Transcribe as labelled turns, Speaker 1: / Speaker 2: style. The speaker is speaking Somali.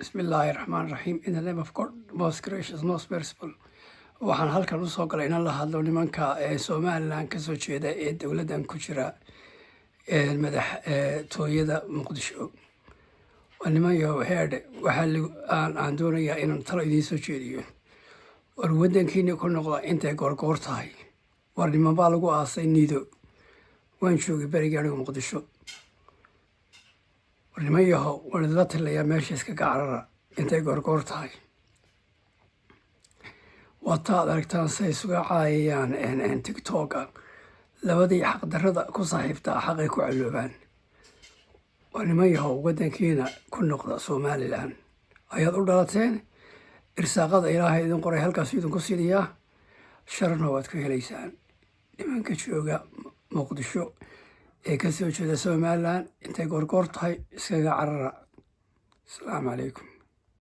Speaker 1: Bismillaahi Raxmaani Raxiim. In the name of God, most gracious, most merciful. Waxaan halkan usoo galay inaan la hadlo nimanka ee Somaliland kasoo jeeda ee dowladdan ku jira ee madaxtooyada Muqdisho. Waa niman yahow, heedhe, waxaa aan doonayaa inaan talo idiin soo jeediyo. War waddankiina ku noqda intay goorgoor tahay. War niman baa lagu aasay Niido. Waan joogay berigii anigu Muqdisho. War niman yahow, waan idinla taliyaa, meesha iskaga carara intay goorgoor tahay. Waa ta aad aragtaan say isuga caayayaan TikToka. Labadii xaqdarrada ku saaxiibtaa xaqay ku caloobaan. Waa niman yahow, waddankiina ku noqda. Somaliland ayaad u dhalateen. Irsaaqada Ilaahay idin qoray halkaasuu idinku siinayaa, sharafna waad ku helaysaan. Nimanka jooga Muqdisho ee kasoo jeeda Somaliland, intay goorgoor tahay iskaga carara. Asalaamu calaykum.